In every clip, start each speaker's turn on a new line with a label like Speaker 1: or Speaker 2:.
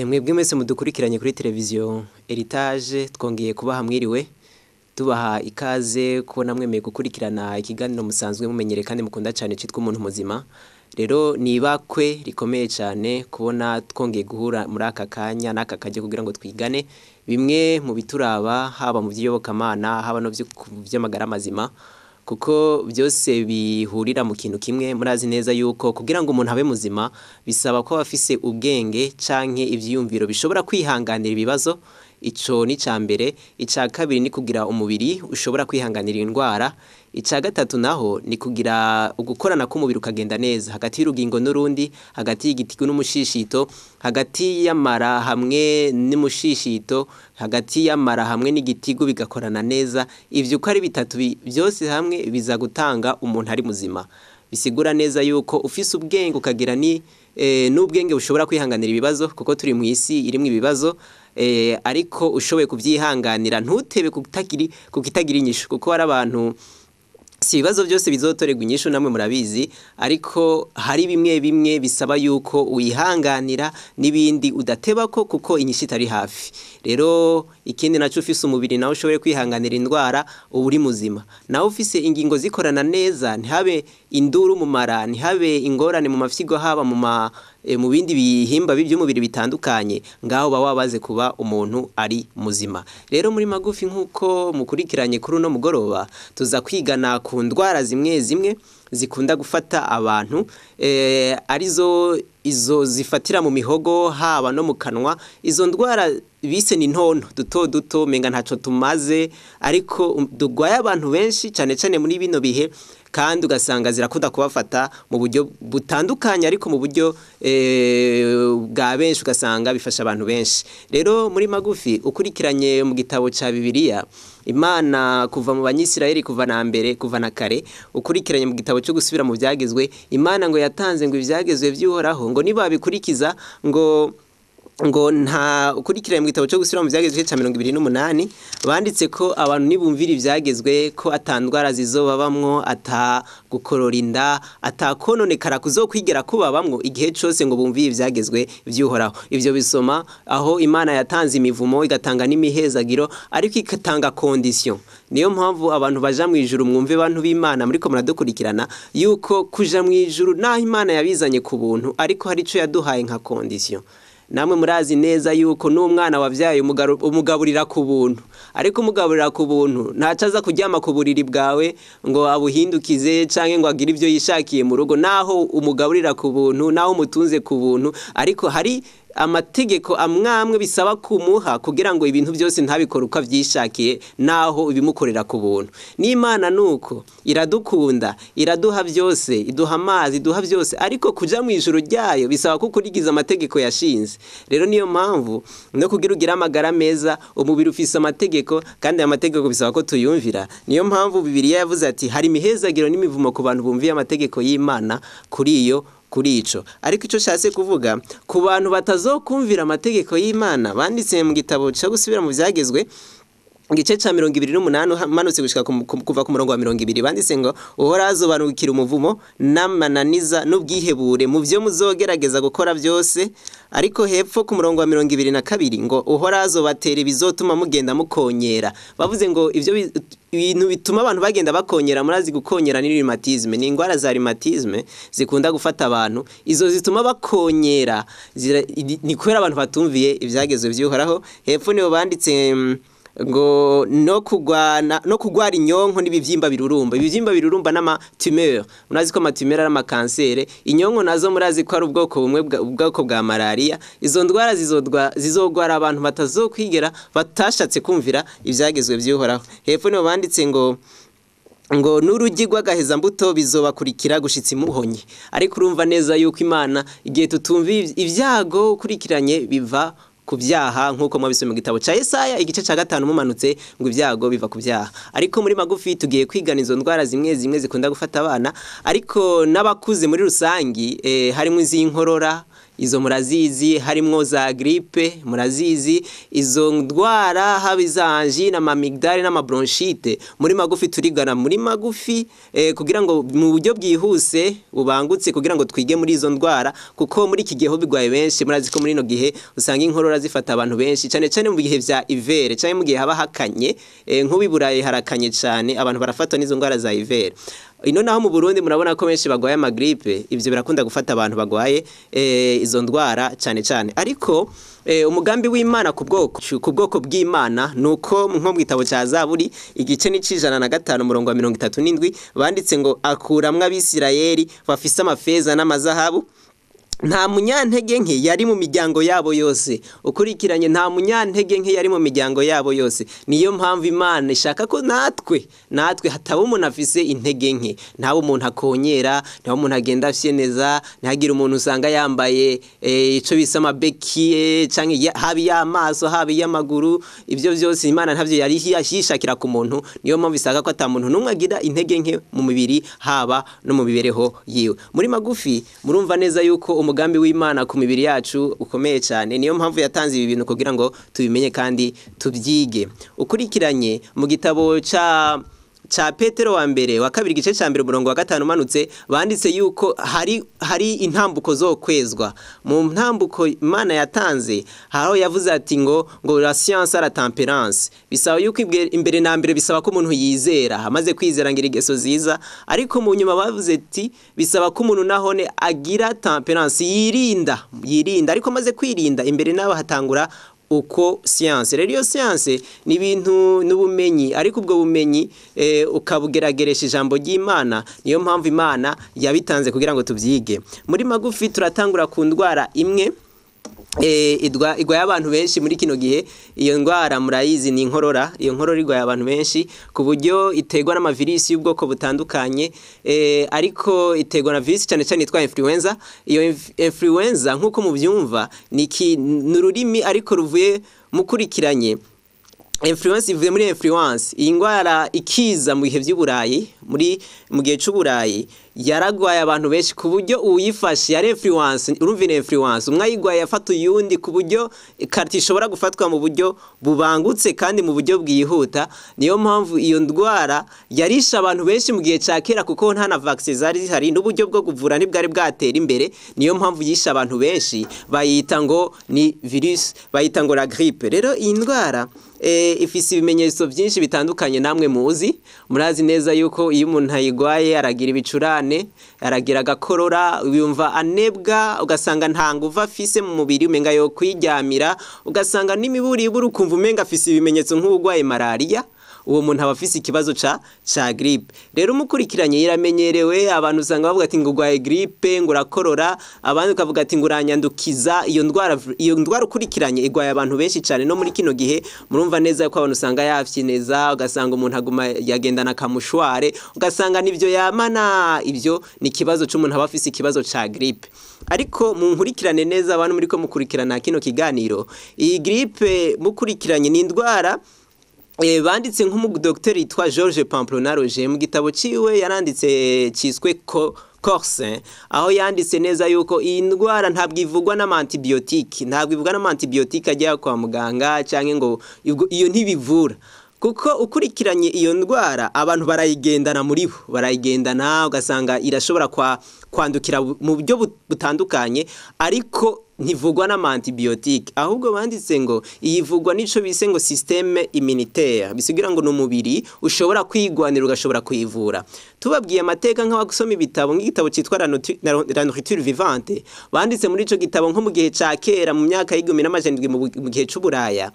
Speaker 1: Mwebwe mwese mudukurikiranye kuri televiziyo Heritage, twongeye kubaha mwiriwe, tubaha ikaze kubona mwemeye gukurikirana ikiganiro musanzwe mumenyere kandi mukunda cyane cyitwa Umuntu Muzima. Rero ni ibakwe rikomeye cyane kubona twongeye guhura muri aka kanya n'aka kajya kugira ngo twigane bimwe mu bituraba, haba mu by'iyobokamana, haba no by'amagara mazima, kuko byose bihurira mu kintu kimwe. Murazi neza yuko kugira ngo umuntu abe muzima bisaba ko aba afise ubwenge canke ivyiyumviro bishobora kwihanganira ibibazo. Ico ni ica mbere. Ica kabiri ni kugira umubiri ushobora kwihanganira indwara. Ica gatatu naho ni kugira ugukorana k'umubiri ukagenda neza hagati y'urugingo n'urundi, hagati y'igitigu n'umushishito, hagati y'amara hamwe n'umushishito, hagati y'amara hamwe n'igitigu bigakorana neza. Ivyo uko ari bitatu byose hamwe biza gutanga umuntu ari muzima. Bisigura neza yuko ufise ubwenge ukagira ni n'ubwenge bushobora kwihanganira ibibazo, kuko turi mu isi irimwo ibibazo, ariko ushoboye kuvyihanganira ntutebe kukitagira inyishu, kuko hari abantu si ibibazo byose bizotorerwa inyishu, namwe murabizi, ariko hari bimwe bimwe bisaba yuko uyihanganira n'ibindi udateba ko kuko inyishu itari hafi. Rero ikindi naco, ufise umubiri nawe ushoboye kwihanganira indwara, uba uri muzima. Nawe ufise ingingo zikorana neza, ntihabe induru mu mara, ntihabe ingorane mu mafyigo, haba mu bindi bihimba by'umubiri bitandukanye, ngaho uba wabaze kuba umuntu ari muzima. Rero muri magufi, nk'uko mukurikiranye kuri uno mugoroba, tuza kwigana ku ndwara zimwe zimwe zikunda gufata abantu, arizo izo zifatira mu mihogo, haba no mu kanwa. Izo ndwara bise ni ntonto duto duto, menga ntaco tumaze, ariko dugwaye abantu benshi cyane cyane muri bino bihe, kandi ugasanga zirakunda kubafata mu buryo butandukanye, ariko mu buryo bwa benshi ugasanga bifasha abantu benshi. Rero muri magufi, ukurikiranye mu gitabo ca Bibiliya, Imana kuva mu Banyisirayeli, kuva na mbere, kuva na kare, ukurikiranye mu gitabo cyo gusubira mu byagezwe, Imana ngo yatanze ngo ivyagezwe vy'Uhoraho, ngo nibabikurikiza ngo nta. Ukurikiranye mu gitabo cyo gusubira mu byagezwe cya 28, banditse ko abantu nibumvira ivyagezwe ko atandwara zizobabamwo, ata gukorora inda, atakononekara kuzokwigera kubabamwo igihe cose ngo bumviye ivyagezwe vy'Uhoraho. Ivyo bisoma aho Imana yatanze imivumo, igatanga n'imihezagiro, ariko igatanga condition. Niyo mpamvu abantu baja mu ijuru, mwumve bantu b'Imana muriko muradukurikirana, yuko kuja mu ijuru naho Imana yabizanye ku buntu, ariko hari ico yaduhaye nka condition. Namwe murazi neza yuko n'umwana wavyaye umugaburira ku buntu, ariko umugaburira ku buntu ntaco aza kuryama ku buriri bwawe ngo abuhindukize canke ngo agire ivyo yishakiye mu rugo. Naho umugaburira ku buntu, naho umutunze ku buntu, ariko hari amategeko amwamwe bisaba kumuha kugira ngo ibintu byose ntabikore uko avyishakiye, naho ibimukorera ku buntu. N'Imana nuko iradukunda, iraduha byose, iduha amazi, iduha byose, ariko kuja mu ijuru ryayo bisaba ko ukurikiza amategeko yashinze. Rero niyo mpamvu no kugira ugire amagara meza, umubiri ufise amategeko, kandi aya mategeko bisaba ko tuyumvira. Niyo mpamvu Bibiliya yavuze ati hari imihezagiro n'imivumo ku bantu bumviye amategeko y'Imana kuri iyo kuri ico. Ariko ico shatse kuvuga ku bantu batazokumvira amategeko y'Imana, banditse mu gitabo cyo gusubira mu byagezwe igice ca 28, manutse gushika kuva ku murongo wa 20, banditse ngo Uhoraho azobarungikira umuvumo n'amananiza n'ubwihebure mu vyo muzogerageza gukora byose. Ariko hepfo ku murongo wa 22 ngo Uhoraho azobatera ibizotuma mugenda mukonyera. Bavuze ngo ivyo ibintu bituma abantu bagenda bakonyera, murazi gukonyera ni rhumatisme, ni ingwara za rhumatisme zikunda gufata abantu. Izo zituma bakonyera ni kubera abantu batumviye ivyagezwe vy'Uhoraho. Hepfo niho banditse ngo no kugwana no kugwara inyonko n'ibivyimba birurumba. Ibivyimba birurumba n'ama tumeur, murazi ko ama tumeur ari ama kansere. Inyonko nazo murazi ko ari ubwoko bumwe ubwoko bwa malaria. Izo ndwara zizogwara abantu batazokwigera batashatse kumvira ivyagezwe vy'Uhoraho. Hepfo niho banditse ngo n'urugi rw'agaheza mbuto bizobakurikira gushitsa imuhonye. Ariko urumva neza yuko Imana igihe tutumva ibyago ukurikiranye biva ku byaha, nk'uko mwabisomye mu gitabo ca Yesaya igice ca 5 mumanutse, ngo ibyago biva ku byaha. Ariko muri magufi tugiye kwigana izo ndwara zimwe zimwe zikunda gufata abana ariko n'abakuze muri rusangi, harimo iz'inkorora, Izo murazizi, harimwo za grippe murazizi, izo ndwara haba iza angine, amamigdale n'amabronchite. Muri magufi turigana muri magufi kugira ngo mu buryo bwihuse bubangutse kugira ngo twige muri izo ndwara, kuko muri iki gihe ho bigwaye benshi. Murazi ko muri ino gihe usanga inkorora zifata abantu benshi cyane cyane mu bihe vya hiver cyane mu gihe haba hakanye, nk'ubu i Burayi harakanye cyane, abantu barafatwa n'izo ndwara za hiver. Ino naho mu Burundi murabona ko benshi bagwaye amagrippe, ivyo birakunda gufata abantu bagwaye izo ndwara cyane cyane. Ariko umugambi w'Imana ku bwoko bw'Imana nuko nko mu gitabo cya Zaburi igice ni 105 umurongo wa 37 banditse ngo akuramwe Abisirayeli bafise amafeza n'amazahabu, nta munyantege nke yari mu miryango yabo yose. Ukurikiranye nta munyantege nke yari mu miryango yabo yose. Niyo mpamvu Imana ishaka ko natwe hataba umuntu afise intege nke, ntaba umuntu akonyera, ntaba umuntu agenda afyeneza, ntihagire umuntu usanga yambaye ico bise amabekiye canke haba iy'amaso haba iy'amaguru. Ibyo byose Imana ntavyo yari yishakira ku muntu. Niyo mpamvu isaka ko ata muntu n'umwe agira intege nke mu mubiri haba no mu mibereho yiwe. Muri magufi murumva neza yuko umugambi w'Imana ku mibiri yacu ukomeye cyane. Niyo mpamvu yatanze ibi bintu kugira ngo tubimenye kandi tubyige. Ukurikiranye mu gitabo ca Petero wa mbere wa kabiri igice ca mbere umurongo wa 5 umanutse banditse yuko hari intambuko zo kwezwa. Mu ntambuko Imana yatanze haro yavuze ati ngo la science à la tempérance, bisaba yuko imbere na mbere bisaba ko umuntu yizera, amaze kwizera ngira ingeso ziza. Ariko mu nyuma bavuze ati bisaba ko umuntu nahone agira tempérance, yirinda, ariko amaze kwirinda imbere nawe hatangura uko science. Rero iyo science ni ibintu n'ubumenyi, ariko ubwo bumenyi ukabugerageresha ijambo ry'Imana. Niyo mpamvu Imana yabitanze kugira ngo tubyige. Muri magufi turatangura ku ndwara imwe igwaye abantu benshi muri kino gihe. Iyo ndwara murayizi ni inkorora. Iyo nkorora igwaye abantu benshi ku buryo iterwa n'amavirisi y'ubwoko butandukanye, ariko iterwa na virisi cyane cyane yitwa influenza. Iyo influenza nk'uko mubyumva ni ururimi ariko ruvuye mukurikiranye. Influence ivuye muri influence. Iyi ndwara ikiza mu bihe by'Uburayi, mu gihe c'Uburayi yaragwaye abantu benshi ku buryo uyifashe yari influence, urumva ni influence, umwe ayigwaye yafata uyundi ku buryo karti ishobora gufatwa mu buryo bubangutse kandi mu buryo bwihuta. Niyo mpamvu iyo ndwara yarisha abantu benshi mu gihe ca kera, kuko nta na vaccine zari zihari n'uburyo bwo kuvura ntibwari bwatera imbere. Niyo mpamvu yisha abantu benshi, bayita ngo ni virus, bayita ngo la grippe. Rero iyi ndwara ifise ibimenyetso byinshi bitandukanye namwe muzi. Murazi neza yuko iyo umuntu ayigwaye aragira ibicurane, aragira agakorora, yumva anebwa, ugasanga nta nguvu afise mu mubiri, umenga yo kwiryamira, ugasanga n'imiburiburi ukumva umenga afise ibimenyetso nk'uwugwaye malaria. Uwo muntu aba afise ikibazo ca grippe. Rero umukurikiranye iramenyerewe, abantu usanga bavuga ati ngo ugwaye grippe, ngo urakorora, abandi ukavuga ati ngo uranyandukiza. Iyo ndwara ukurikiranye igwaye abantu benshi cyane no muri kino gihe. Murumva neza ko abantu usanga yafyineza, ugasanga umuntu aguma yagendana kamushware, ugasanga nivyo yamana. Ibyo ni ikibazo c'umuntu aba afise ikibazo ca grippe. Ariko mu nkurikirane neza abantu muri ko mukurikirana kino kiganiro, iyi grippe mukurikiranye ni indwara banditse nk'umudokiteri yitwa Georges Pamplona Roger mu gitabo ciwe yaranditse ciswe Corsin, aho yanditse neza yuko iyi ndwara ntabwo ivugwa n'amantibiyotike, ntabwo ivugwa n'amantibiyotike ajya kwa muganga canke ngo iyo ntibivura. Kuko ukurikiranye iyo ndwara abantu barayigendana muri bo, barayigendana ugasanga irashobora kwandukira mu buryo butandukanye, ariko ntivugwa n'amantibiyotike. Ahubwo banditse ngo iyivugwa n'ico bise ngo système immunitaire, bisigira ngo n'umubiri ushobora kwigwanira ugashobora kuyivura. Tubabwiye amateka nk'abasoma ibitabo, nk'igitabo citwa La Nourriture Vivante, banditse muri ico gitabo nko mu gihe ca kera mu myaka y'1700 mu gihe c'Uburaya,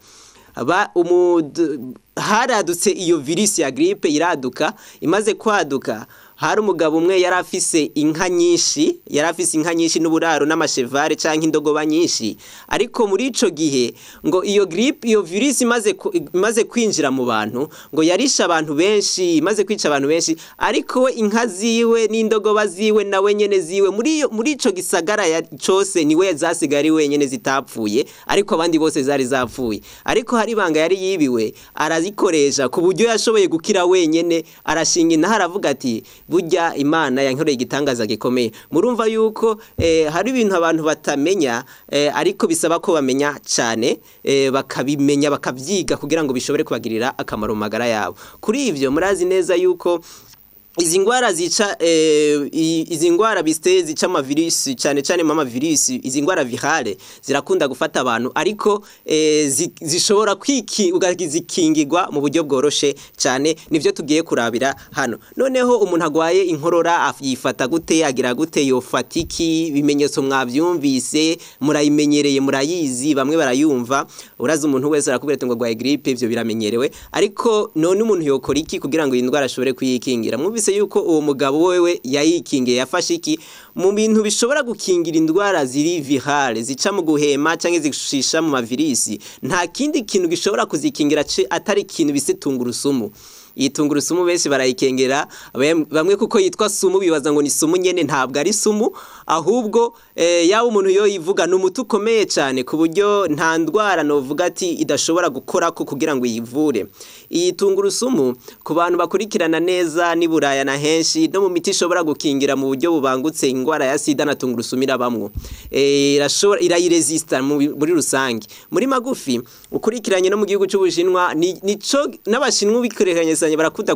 Speaker 1: haradutse iyo virus ya grippe iraduka. Imaze kwaduka hari umugabo umwe yari afise inka nyinshi, yari afise inka nyinshi n'uburaro n'amashevare canke indogoba nyinshi. Ariko muri ico gihe ngo iyo grippe, iyo virus imaze kwinjira mu bantu, ngo yarisha abantu benshi, imaze kwica abantu benshi, ariko we inka ziwe n'indogoba ziwe nawe nyene ziwe muri ico gisagara cose niwe zasigari wenyene zitapfuye, ariko abandi bose zari zapfuye. Ariko hari ibanga yari yibiwe, arazikoresha ku buryo yashoboye gukira wenyene, arashinga intaha aravuga ati Burya Imana yankoreye igitangaza gikomeye. Murumva yuko hari ibintu abantu batamenya, ariko bisaba ko bamenya cyane, bakabimenya, bakabyiga kugira ngo bishobore kubagirira akamaro mu magara yabo. Kuri ivyo murazi neza yuko izi ngwara zica, izi ngwara biste zica amavirusi, cyane cyane mama virusi, izi ngwara virale zirakunda gufata abantu, ariko zishobora kwiki ugazikingirwa mu buryo bworoshe cyane. Nivyo tugiye kurabira hano. Noneho umuntu agwaye inkorora yifata gute, agira gute, yofata iki? Ibimenyetso mwavyumvise, murayimenyereye, murayizi, bamwe barayumva. Urazi umuntu wese arakubwira ati ngo agwaye grippe, ivyo biramenyerewe. Ariko none umuntu yokora iki kugira ngo iyi ndwara ashobore kuyikingira? Mwumvise yuko uwo mugabo wewe yayikingiye, yafashe iki mu bintu bishobora gukingira indwara ziri virale, zica mu guhema canke zishisha mu mavirisi. Nta kindi kintu gishobora kuzikingira atari ikintu bise tungurusumu. Iyi tungurusumu benshi barayikengera, bamwe kuko yitwa sumu bibaza ngo ni sumu nyene. Ntabwo ari sumu, ahubwo yaba umuntu yo yivuga ni umuti ukomeye cyane, ku buryo nta ndwara novuga ati idashobora gukora ko kugira ngo iyivure. Iyi tungurusumu, ku bantu bakurikirana neza ni Buraya na henshi, no mu miti ishobora gukingira mu buryo bubangutse ingwara ya sida, na tungurusumu irabamwo, irashobora, irayiresista muri rusange. Muri magufi, ukurikiranye no mu gihugu cy'Ubushinwa, nico n'Abashinwa ubikurikiranye cyane barakunda,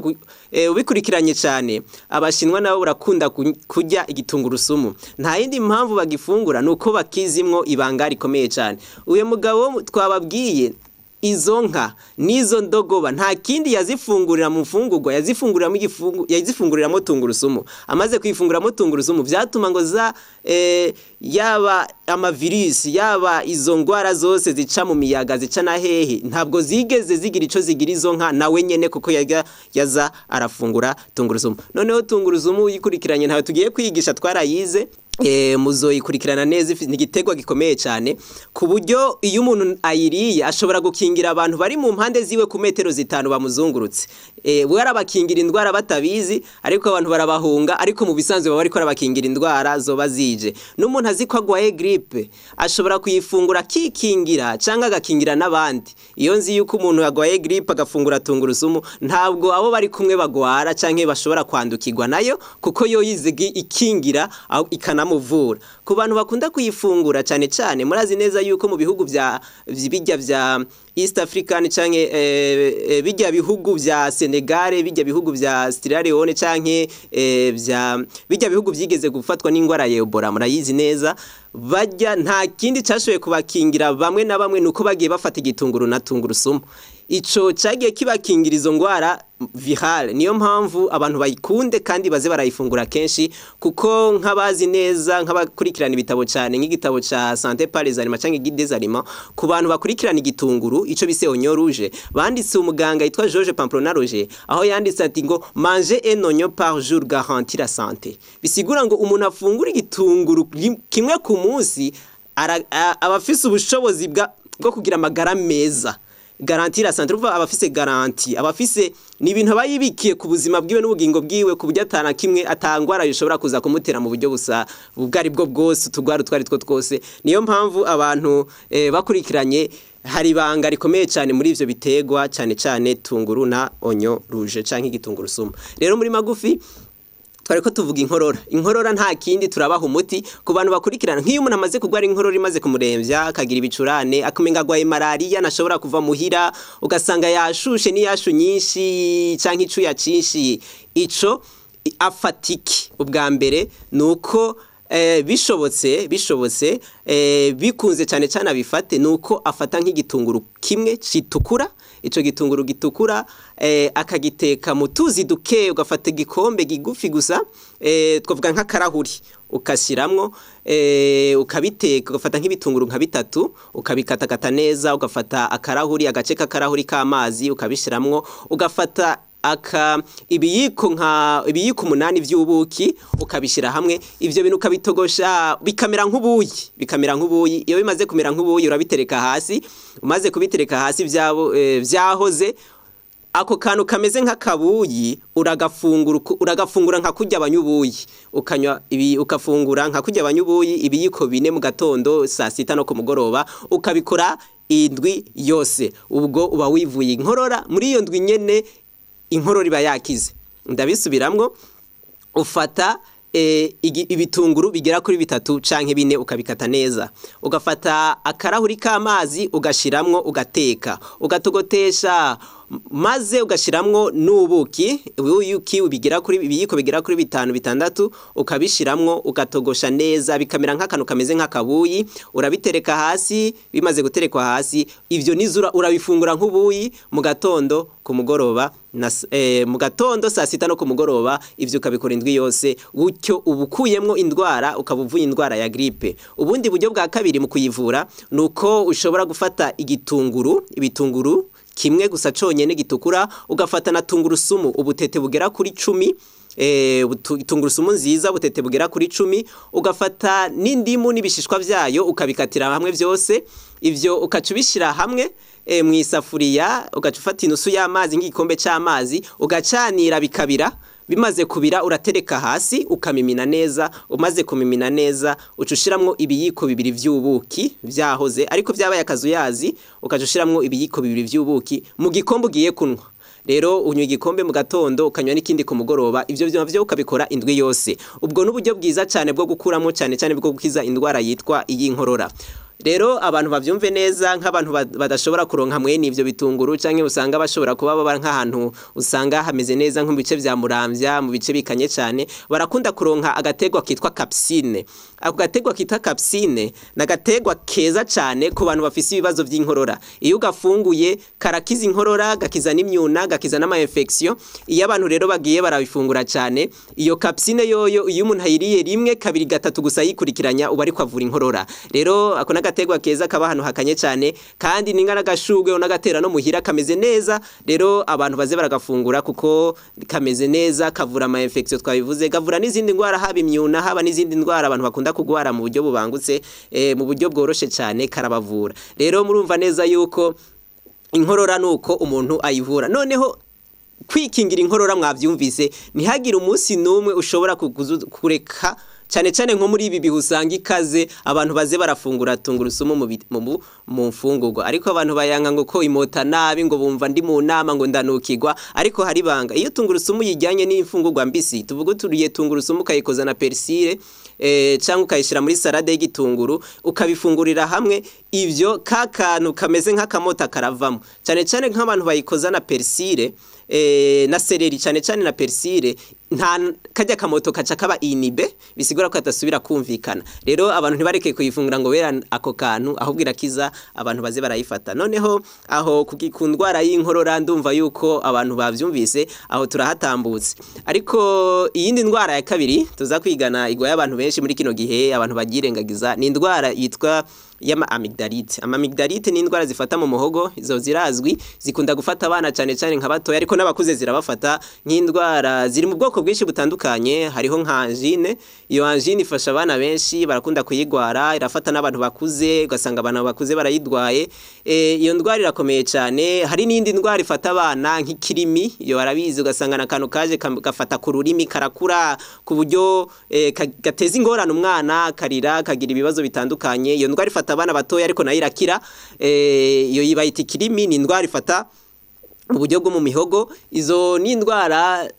Speaker 1: ubikurikiranye cyane Abashinwa nabo barakunda kurya igitungurusumu. Nta yindi mpamvu bagifungura, nuko bakizimwo ibanga rikomeye cyane. Uyu mugabo twababwiye, izo nka n'izo ndogoba nta kindi yazifungurira mu mfungurwa, yazifunguriramo igifungu, yazifunguriramo tungurusumu. Amaze kuyifunguramo tungurusumu, byatuma ngo za yaba amavirisi, yaba izo ngwara zose zica mu miyaga, zica na hehe, ntabwo zigeze zigira ico zigira izo nka nawe nyene, kuko yaga yaza arafungura tungurusumu. Noneho tungurusumu yikurikiranye, ntawe tugiye kwigisha, twarayize, muzoyikurikirana neza. Ni igiterwa gikomeye cyane, ku buryo iyo umuntu ayiriye ashobora gukingira abantu bari mu mpande ziwe ku metero 5 bamuzungurutse. We arabakingira indwara batabizi, ariko abantu barabahunga, ariko mu bisanzwe baba bariko arabakingira indwara zoba zije. N'umuntu azi ko agwaye grippe ashobora kuyifungura akikingira cyangwa agakingira n'abandi. Iyo nzi yuko umuntu agwaye grippe agafungura tungurusumu, ntabwo abo bari kumwe bagwara canke bashobora kwandukirwa nayo, kuko yo yize ikingira ikanamuvura. Ku bantu bakunda kuyifungura cyane cyane, murazi neza yuko mu bihugu vya bijya vya East African canke bijya bihugu vya Senegal, bijya bihugu vya Sierra Leone, canke vya bijya bihugu vyigeze gufatwa n'ingwara ya Ebola, murayizi neza, bajya nta kindi cashoboye kubakingira bamwe na bamwe nuko bagiye bafata igitunguru na tungurusumu. Ico cagiye kibakingira izo ngwara virale. Niyo mpamvu abantu bayikunde kandi baze barayifungura kenshi, kuko nk'abazi neza, nk'abakurikirana ibitabo cyane, nk'igitabo ca Santé par les aliments canke Guide des aliments, ku bantu bakurikirana igitunguru, ico bise oignon rouge, banditse umuganga yitwa Georges Pamplona Roger, aho yanditse ati ngo "Manger un oignon par jour garantit la santé". Bisigura ngo umuntu afungura igitunguru kimwe ku munsi aba afise ubushobozi bwo kugira amagara meza. Garantie la santé, uvuga abafise garantie, abafise ni ibintu aba yibikiye ku buzima bwiwe n'ubugingo bwiwe, ku buryo atana kimwe atangwara bishobora kuza kumutera mu buryo busa ubwo ari bwo bwose, utugwara utwo ari two twose. Niyo mpamvu abantu bakurikiranye, hari ibanga rikomeye cyane muri ivyo biterwa, cyane cyane tunguru na oignon rouge canke igitungurusumu. Rero muri magufi, twariko tuvuga inkorora. Inkorora nta kindi, turabaha umuti ku bantu bakurikirana. Nk'iyo umuntu amaze kurwara inkorora, imaze kumuremvya, akagira ibicurane, akumenga agwaye malaria, ntashobora kuva muhira, ugasanga yashushe n'iyashu nyinshi canke icuya cinshi, ico afatiki ubwa mbere nuko bishobotse, bikunze cyane cyane abifate nuko afata nk'igitunguru kimwe citukura. Ico gitunguru gitukura akagiteka mu tuzi duke, ugafata igikombe gigufi gusa, twavuga nk'akarahuri, ukashiramwo, ukabiteka. Ugafata nk'ibitunguru nka bitatu, ukabikatakata neza, ugafata akarahuri, agace k'akarahuri k'amazi, ukabishiramwo, ugafata aka ibiyiko nka ibiyiko 8 vy'ubuki, ukabishira hamwe. Ivyo bintu ukabitogosha bikamera nk'ubuyi, bikamera nk'ubuyi. Iyo bimaze kumera nk'ubuyi, urabitereka hasi. Umaze kubitereka hasi vyabo, vyahoze, ako kantu kameze nk'akabuyi uragafungura, uragafungura nka kurya abanyubuyi, ukanywa ibi, ukafungura nka kurya abanyubuyi, ibiyiko 4 mu gatondo, saa sita no ku mugoroba, ukabikora indwi yose. Ubwo uba wivuye inkorora. Muri iyo ndwi nyene inkorora iba yakize. Ndabisubiramwo. Ufata ibitunguru bigera kuri bitatu canke bine, ukabikata neza, ugafata akarahuri k'amazi, ugashiramwo, ugateka, ugatogotesha, maze ugashiramwo n'ubuki. Ubuki bigera kuri ibiyiko bigera kuri bitanu, bitandatu, ukabishiramwo, ugatogosha neza, bikamera nk'akantu kameze nk'akabuyi. Urabitereka hasi. Bimaze guterekwa hasi, ivyo nizura urabifungura nk'ubuyi mu gatondo, ku mugoroba na mu gatondo, saa sita no ku mugoroba. Ivyo ukabikora indwi yose gutyo, uba ukuyemwo indwara, ukaba uvuye indwara ya grippe. Ubundi buryo bwa kabiri mu kuyivura nuko ushobora gufata igitunguru, ibitunguru kimwe gusa conyene gitukura, ugafata na tungurusumu ubutete bugera kuri 10, tungurusumu nziza butete bugera kuri 10, ugafata n'indimu n'ibishishwa vyayo, ukabikatira hamwe vyose. Ivyo ukaca ubishira hamwe mu isafuriya, ugaca ufata inusu y'amazi, nk'igikombe c'amazi, ugacanira bikabira. Bimaze kubira, uratereka hasi, ukamimina neza. Umaze kumimina neza, uca ushiramwo ibiyiko bibiri vy'ubuki vyahoze ariko vyabaye akazuyazi, ukaca ushiramwo ibiyiko bibiri vy'ubuki mu gikombe ugiye kunywa. Rero unywa igikombe mu gatondo, ukanywa n'ikindi ku mugoroba. Ivyo vyo ukabikora indwi yose. Ubwo n'uburyo bwiza cyane bwo gukuramo, cyane cyane bwo gukiza indwara yitwa iy'inkorora. Rero abantu bavyumve neza, nk'abantu badashobora kuronka mwene ivyo bitunguru, canke usanga bashobora kuba baba nk'ahantu usanga hameze neza, nko mu bice vya Muramvya, mu bice bikanye cane, barakunda kuronka agategwa kitwa capucine. Ako gategwa kitwa capucine ni agategwa keza cane ku bantu bafise ibibazo vy'inkorora. Iyo ugafunguye karakiza inkorora, gakiza n'imyuna, gakiza n'ama infection. Iyo abantu rero bagiye barabifungura cane, iyo capucine yoyo, iyo umuntu ayiriye rimwe, kabiri, gatatu gusa yikurikiranya, uba ariko avura inkorora. Rero ako n'agategwa keza kaba ahantu hakanye cane, kandi ni n'agashurwe n'agatera no muhira, kameze neza. Rero abantu baze baragafungura kuko kameze neza, kavura ama infection twabivuze, kavura n'izindi ndwara, haba imyuna, haba n'izindi ndwara abantu bakunda kugwara mu buryo bubangutse, mu buryo bworoshe cane karabavura. Rero murumva neza yuko inkorora nuko umuntu ayivura. Noneho kwikingira inkorora mwavyumvise, ntihagire umunsi n'umwe ushobora kureka, cyane cyane nko muri ibi bihe usanga ikaze, abantu baze barafungura tungurusumu mu mfungurwa. Ariko abantu bayanga ngo ko imota nabi, ngo bumva ndi mu nama, ngo ndanukirwa. Ariko hari banga, iyo tungurusumu yijyanye n'imfungurwa mbisi, tuvuga turiye tungurusumu ukayikoza na persil, cyangwa ukayishira muri salade y'igitunguru, ukabifungurira hamwe, ivyo ka kantu kameze nk'akamota karavamo. Cyane cyane nk'abantu bayikoza na persil, na céleri, cyane cyane na persil, nta kajya kamoto kaca kaba inhibé, bisigura ko katasubira kumvikana. Rero abantu ntibareke kuyifungura ngo bera ako kantu, ahubwo irakiza. Abantu baze barayifata. Noneho aho ku ndwara y'inkorora ndumva yuko abantu bavyumvise, aho turahatambutse. Ariko iyindi ndwara ya kabiri tuza kwigana igwaye abantu benshi muri kino gihe, abantu bagirengagiza, ni indwara yitwa y'ama amygdalite. Ama amygdalite ni indwara zifata mu muhogo. Izo zirazwi, zikunda gufata abana cyane cyane nka batoya, ariko n'abakuze zirabafata. Nk'indwara ziri mu bwoko bwinshi butandukanye, hariho nka angine. Iyo angine ifasha abana benshi, barakunda kuyigwara, irafata n'abantu bakuze, ugasanga abantu bakuze barayidwaye. Iyo ndwara irakomeye cyane. Hari n'indi ndwara ifata abana nk'ikirimi, iyo barabizi, ugasanga n'akantu kaje gafata ku rurimi, karakura ku buryo gateza ingorane umwana, akarira, kagira ibibazo bitandukanye. Iyo ndwara ifata abana batoya, ariko nayo irakira. Iyo bayita ikirimi, ni indwara ifata mu buryo bwo mu mihogo. Izo ni indwara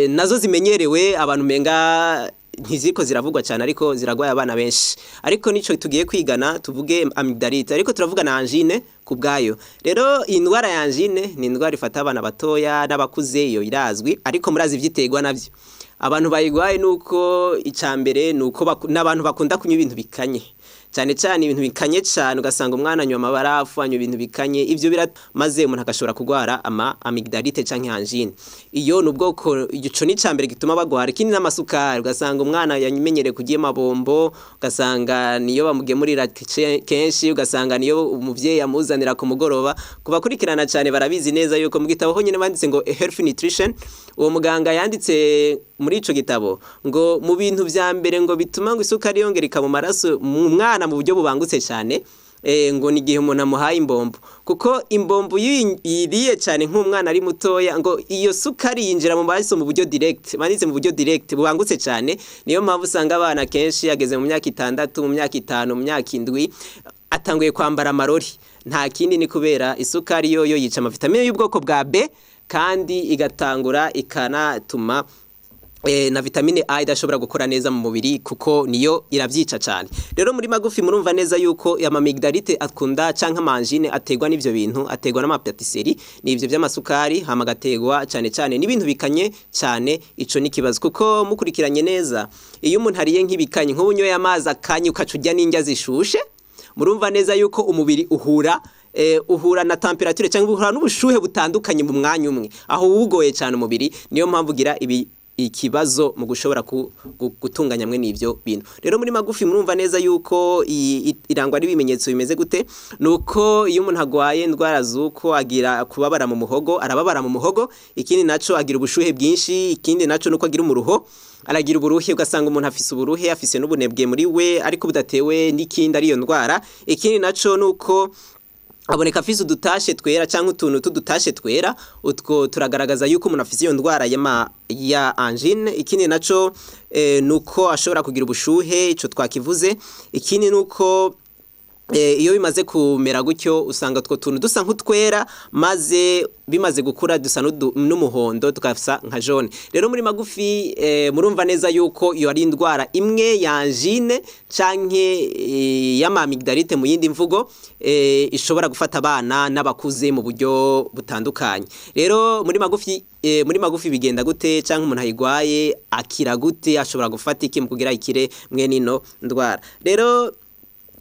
Speaker 1: nazo zimenyerewe, abantu menga ntiziko ziravugwa cyane, ariko ziragwaye abana benshi. Ariko nico tugiye kwigana, tuvuge amygdalite, ariko turavuga na angine ku bwayo. Rero iyi ndwara ya angine ni indwara ifata abana batoya n'abakuze, iyo irazwi. Ariko murazi ivyiterwa navyo. Abantu bayigwaye nuko icambere nuko n'abantu bakunda kunywa ibintu bikanye cyane cyane, ibintu bikanye cyane, ugasanga umwana anywa amabarafu, anywa ibintu bikanye. Ivyo maze umuntu agashobora kugwara ama amygdalite canke angine. Iyo ni ubwoko, ico ni icambere gituma bagwara. Ikindi n'amasukari, ugasanga umwana yamenyereye kurya amabombo, ugasanga niyo bamugemurira kenshi, ugasanga niyo umuvyeyi amuzanira ku mugoroba. Kubakurikirana cyane barabizi neza yuko mu gitabo ho nyene banditse ngo Health Nutrition, uwo muganga yanditse muri ico gitabo ngo mu bintu vya mbere ngo bituma ngo isukari yongereka mu maraso mu mwana mu buryo bubangutse cyane, ngo ni igihe umuntu amuhaye imbombo, kuko imbombo iyo yiriye cyane nk'umwana ari mutoya, ngo iyo sukari yinjira mu maraso mu buryo direct, banditse mu buryo direct bubangutse cyane. Niyo mpamvu usanga abana kenshi yageze mu myaka 6, mu myaka 5, mu myaka 7, atanguye kwambara amarori. Nta kindi, ni kubera isukari yoyo yica amavitamine y'ubwoko bwa B, kandi igatangura ikanatuma Na vitamine A idashobora gukora neza mu mubiri kuko niyo iravyica cyane. Rero muri magufi murumva neza yuko ama amygdalite akunda canke ama angine ategwa n'ivyo bintu, ategwa n'ama pâtisserie, n'ivyo vy'amasukari, hama agategwa cyane cyane n'ibintu bikanye cyane. Ico ni kibazo kuko mukurikiranye neza, iyo umuntu ariye nk'ibikanye, nk'ubu unyoye amazi akanye ukaca urya n'indya zishushe, murumva neza yuko umubiri uhura na température cyangwa uhura n'ubushuhe butandukanye mu mwanya umwe, aho ubugoye cyane umubiri. Niyo mpamvu ugira ibi ikibazo mu gushobora gutunganya mwe n'ivyo bintu. Rero muri magufi murumva neza yuko irangwa n'ibimenyetso bimeze gute? Nuko iyo umuntu agwaye indwara zuko agira kubabara mu muhogo, arababara mu muhogo. Ikindi naco, agira ubushuhe bwinshi. Ikindi naco nuko agira umuruho, aragira uburuhe, ugasanga umuntu afise uburuhe, afise n'ubunebwe muri we, ariko budatewe n'ikindi, ariyo ndwara. Ikindi naco nuko aboneka afise udutashe twera cyangwa utuntu tudutashe twera, utwo turagaragaza yuko umuntu afise iyo ndwara ya angine. Ikindi naco nuko ashobora kugira ubushuhe, ico twakivuze. Ikindi nuko iyo bimaze kumera gutyo, usanga utwo tuntu dusa nk'utwera, maze bimaze gukura dusa n'umuhondo, tukasa nka jaune. Rero muri magufi murumva neza yuko iyo ari indwara imwe ya angine canke y'ama amygdalite mu yindi mvugo, ishobora gufata abana n'abakuze mu buryo butandukanye. Rero muri magufi bigenda gute, canke umuntu ayigwaye akira gute, ashobora gufata iki mu kugira ikire mwene ino ndwara? Rero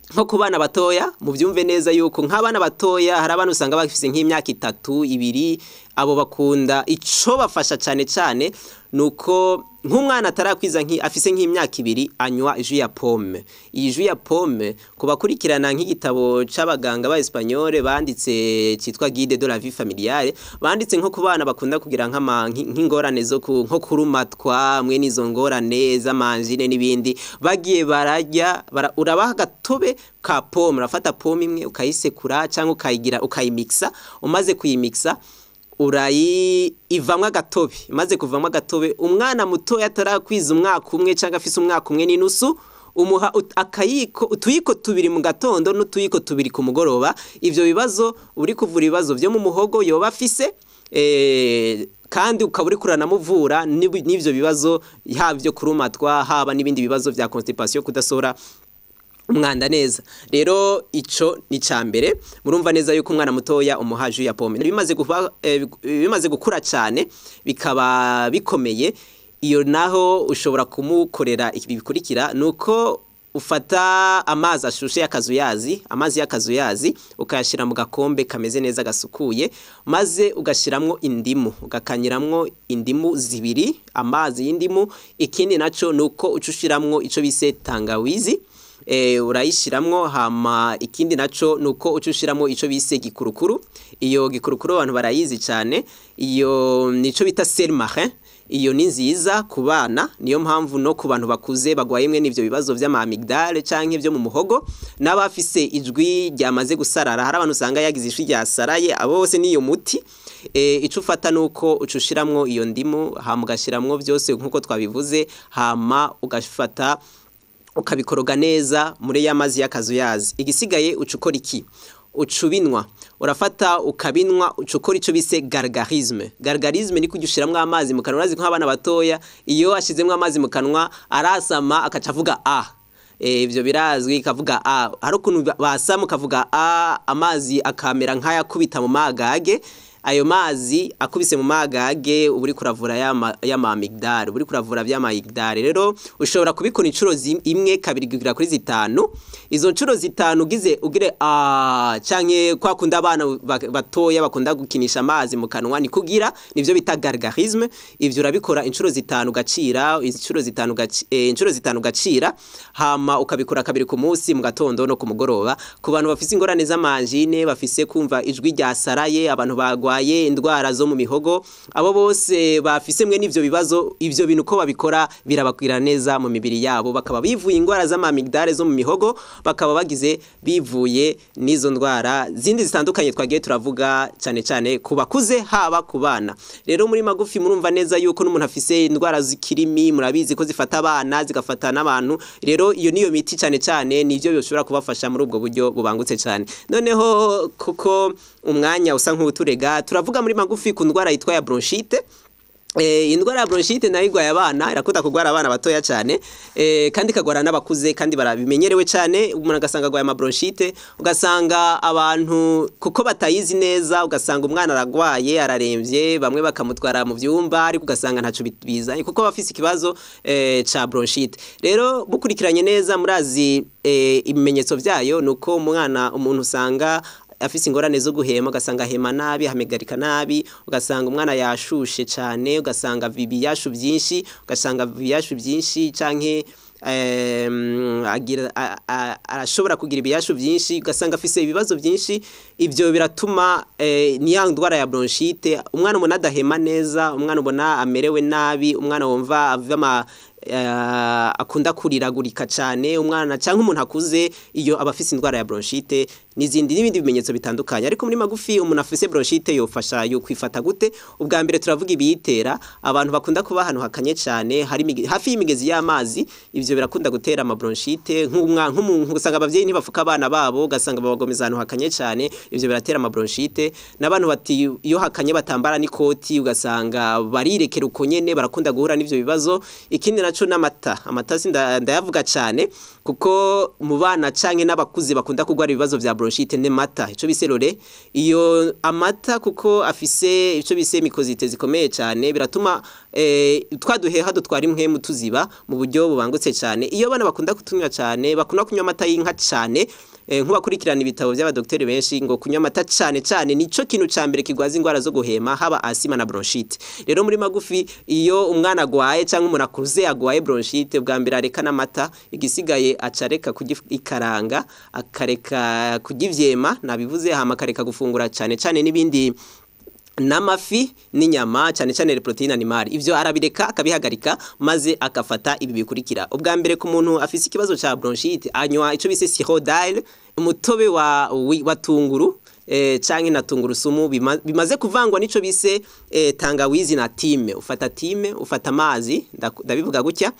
Speaker 1: nko ku bana batoya, mubyumve neza yuko nk'abana batoya, hari abana usanga bafise nk'imyaka 3, 2, abo bakunda ico bafasha cyane cyane nuko nk'umwana atarakwiza afise nk'imyaka 2 anywa jus ya pomme. Iyi jus ya pomme, ku bakurikirana nk'igitabo c'abaganga ba Espagnol banditse citwa Guide de la vie familiale, banditse nko ku bana bakunda kugira nk'ingorane zo nko kurumatwa, mwe n'izo ngorane z'ama angine n'ibindi, bagiye bararya urabaha agatobe ka pomme. Urafata pomme imwe ukayisekura cyangwa ukayigira ukayimixa. Umaze kuyimixa, urayi ivamwo agatobe. Imaze kuvamwo agatobe, umwana mutoya atarakwiza umwaka umwe cyangwa afise umwaka umwe n'inusu, umuha akayiko, utuyiko tubiri mu gatondo n'utuyiko tubiri ku mugoroba. Ivyo bibazo uri kuvura ibibazo vyo mu muhogo yoba afise, kandi ukaba uri kuranamuvura n'ivyo bibazo, haba ivyo kurumatwa, haba n'ibindi bibazo vya constipation, kudasohora umwanda neza. Rero ico ni ca mbere. Murumva neza yuko umwana mutoya umuha jus ya pomme. Bimaze gukura cyane bikaba bikomeye, iyo naho ushobora kumukorera ibi bikurikira: nuko ufata amazi ashushe y'akazuyazi, amazi y'akazuyazi ukayashira mu gakombe kameze neza gasukuye, maze ugashiramwo indimu, ugakanyiramwo indimu zibiri, amazi y'indimu. Ikindi naco nuko uca ushiramwo ico bise tangawizi, urayishiramwo. Hama ikindi naco nuko uca ushiramwo ico bise gikurukuru. Iyo gikurukuru abantu barayizi cyane, iyo nico bita sel marin. Iyo ni nziza ku bana, niyo mpamvu no ku bantu bakuze bagwaye imwe n'ivyo bibazo vy'ama amygdale canke vyo mu muhogo, n'abafise ijwi ryamaze gusarara. Hari abantu usanga yagize ijwi ryasaraye, abo bose niyo muti. Ico ufata nuko uca ushiramwo iyo ndimu, hama ugashiramwo byose nkuko twabivuze, hama ugafata ukabikoroga neza muri ya mazi y'akazuyazi. Igisigaye uca ukora iki? Uca ubinwa, urafata ukabinwa, uca ukora ico bise gargarisme. Gargarisme ni kujya ushiramwo amazi mu kanwa. Urazi nk'abana batoya, iyo ashizemwo amazi mu kanwa arasama akaca avuga a. Ivyo birazwi, kavuga a. Hari ukuntu basama ukavuga a, amazi akamera nk'ayakubita mu magage. Ayo mazi akubise mu magage, uba uriko uravura y'ama amygdale, uba uriko uravura vy'ama amygdale. Rero ushobora kubikora incuro imwe, kabiri, kugera kuri zitanu. Izo ncuro zitanu ugize ugire a, canke kwa kunda abana batoya bakunda gukinisha amazi mu kanwa, ni kugira nivyo bita gargarisme. Ivyo urabikora incuro zitanu gacira, incuro zitanu gacira, hama ukabikora kabiri ku munsi, mu gatondo no ku mugoroba. Ku bantu bafise ingorane z'ama angine, bafise kumva ijwi ryasaraye, abantu bagwaye indwara zo mu mihogo, abo bose bafise mwe n'ivyo bibazo, ivyo bintu ko babikora birabakwira neza mu mibiri yabo, bakaba bivuye indwara z'ama amygdale zo mu mihogo, bakaba bagize bivuye n'izo ndwara zindi zitandukanye twagiye turavuga, cyane cyane ku bakuze haba ku bana. Rero muri magufi murumva neza yuko n'umuntu afise indwara z'ikirimi, murabizi ko zifata abana zigafata n'abantu. Rero iyo niyo miti cyane cyane, nivyo bishobora kubafasha muri ubwo buryo bubangutse cyane. Noneho kuko umwanya usa nk'uturega, turavuga muri magufi ku ndwara yitwa ya bronchite. Indwara ya bronchite nayo igwaye abana, irakunda kugwara abana batoya cyane, kandi ikagwara n'abakuze, kandi barabimenyerewe cyane. Umuntu agasanga agwaye ama bronchite, ugasanga abantu kuko batayizi neza, ugasanga umwana aragwaye araremvye, bamwe bakamutwara mu vyumba, ariko ugasanga ntaco bizanye kuko bafise ikibazo ca bronchite. Rero bukurikiranye neza murazi ibimenyetso vyayo nuko umwana umuntu usanga afise ingorane zo guhema, ugasanga ahema nabi, ahamegarika nabi, ugasanga umwana yashushe cyane, ugasanga ibiyashu byinshi, ugasanga ibiyashu byinshi canke agira arashobora kugira ibiyashu byinshi, ugasanga afise ibibazo byinshi. Ivyo biratuma ni ya ndwara ya bronchite, umwana ubona adahema neza, umwana ubona amerewe nabi, umwana wumva ava akunda kuriragurika cyane, umwana cyangwa umuntu akuze iyo aba afise indwara ya bronchite n'izindi n'ibindi bimenyetso bitandukanye. Ariko muri magufi umuntu afise bronchite yofasha yo kwifata gute? Ubwa mbere turavuga ibiyitera. Abantu bakunda kuba ahantu hakanye cyane, hari hafi y'imigezi y'amazi, ivyo birakunda gutera ama bronchite. Nk'umuntu usanga abavyeyi ntibafuka abana babo, ugasanga babagomeza ahantu hakanye cyane, ivyo biratera ama bronchite. N'abantu bati iyo hakanye batambara n'ikoti, ugasanga barirekera uko nyene, barakunda guhura n'ivyo bibazo. Ikindi naco n'amata, amata ndayavuga cyane kuko mu bana canke n'abakuze bakunda kugwara ibibazo vya bronchite n'amata, ico bise lore. Iyo amata kuko afise ico bise mikozite zikomeye cyane, biratuma twaduheha dutwara impwemu tuziba mu buryo bubangutse cyane. Iyo abana bakunda kutunywa cyane, bakunda kunywa amata y'inka cyane, nkubakurikirana ibitabo by'abadokteri benshi ngo kunywa amata cyane cyane nico kintu ca mbere kigwaza ingwara zo guhema, haba asima na bronchite. Rero muri magufi iyo umwana agwaye cyangwa umuntu akuze agwaye bronchite, bwa mbere areka n'amata, igisigaye acareka ikaranga, akareka kugivyema nabivuze, hama akareka gufungura cyane cyane n'ibindi n'amafi n'inyama, cyane cyane le protéine animale. Ivyo arabireka akabihagarika, maze akafata ibi bikurikira. Ubwa mbere ku muntu afise ikibazo ca bronchite, anywa ico bise sirop d'ail, umutobe wa tunguru canke na tungurusumu bimaze kuvangwa n'ico bise tangawizi na thyme. Ufata thyme, ufata amazi, ndabivuga gutya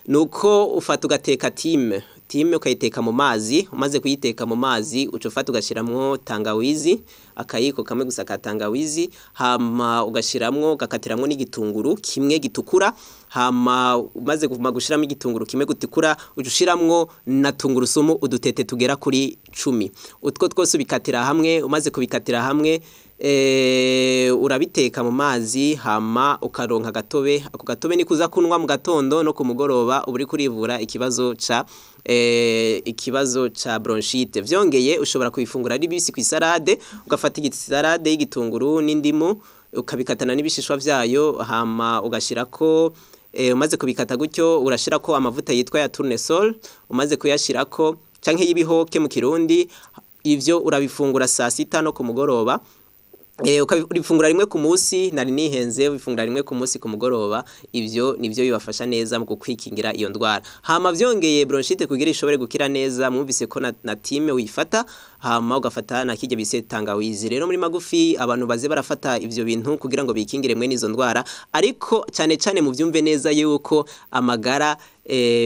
Speaker 1: nuko ufata ugateka thyme, thyme ukayiteka mu mazi, umaze kuyiteka mu mazi uca ufata ugashiramwo tangawizi, akayiko kamwe gusa ka tangawizi, hama ugashiramwo ugakatiramwo n'igitunguru kimwe gitukura, hama umaze gushiramo igitunguru kimwe gitukura uca ushiramwo na tungurusumu udutete tugera kuri 10. Utwo twose ubikatira hamwe, umaze kubikatira hamwe urabiteka mu mazi, hama ukaronka gatobe. Ako gatobe ni kuza kunwa mu gatondo no ku mugoroba, uburi kurivura ikibazo ca bronchite. Vyongeye ushobora kubifungura ari bibisi ku salade, ugafata igisalade y'igitunguru n'indimu ukabikatana n'ibishishwa vyayo, hama ugashirako umaze kubikata gutyo urashirako amavuta yitwa ya tournesol, umaze kuyashirako canke y'ibihoke mu Kirundi. Ivyo urabifungura saa sita no ku mugoroba. Ukabifungura rimwe ku munsi, nari nihenze, ubifungura rimwe ku munsi ku mugoroba. Ivyo nivyo bibafasha neza mu kukwikingira iyo ndwara. Hama vyongeye bronchite kugira ishobore gukira neza, mwumvise ko na thyme uyifata, hama ugafata na kirya bise tangawizi. Rero muri magufi abantu baze barafata ivyo bintu kugira ngo bikingire mwe nizo ndwara, ariko cyane cyane mu vyumve neza yuko amagara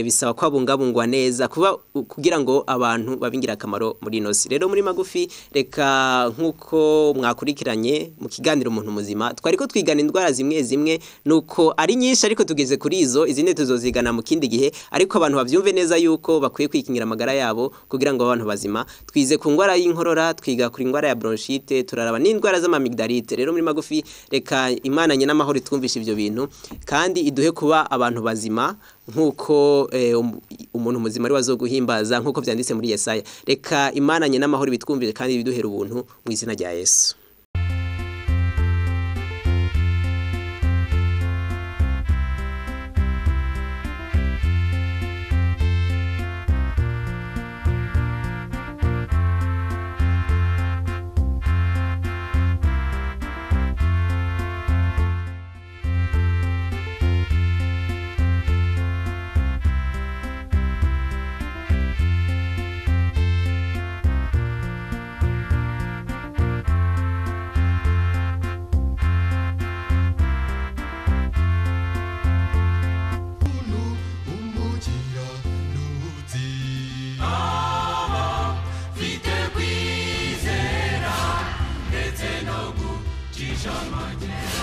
Speaker 1: bisaba ko abungabungwa neza kuba kugira ngo abantu babingira akamaro muri nosi. Rero muri magufi reka nkuko mwakurikiranye mu kiganiro umuntu muzima, twariko twigana indwara zimwe zimwe nuko ari nyinshi, ariko tugeze kuri izo, izindi tuzozigana mu kindi gihe, ariko abantu bavyumve neza yuko bakwiye kwikingira amagara yabo kugira ngo abantu bazima. Twize ku ndwara y'inkorora, twiga kuri indwara ya bronchite, turaraba n'indwara z'amamigdalite. Rero muri magufi reka Imana nye n'amahoro itwumvisha ivyo bintu kandi iduhe kuba abantu bazima nkuko umuntu muzima ari wazoguhimbaza nkuko vyanditse muri Yesaya. Reka Imana nye n'amahoro bitwumvire kandi biduhere ubuntu mu izina rya Yesu.
Speaker 2: Mfite kwizera ndetse no gucisha make.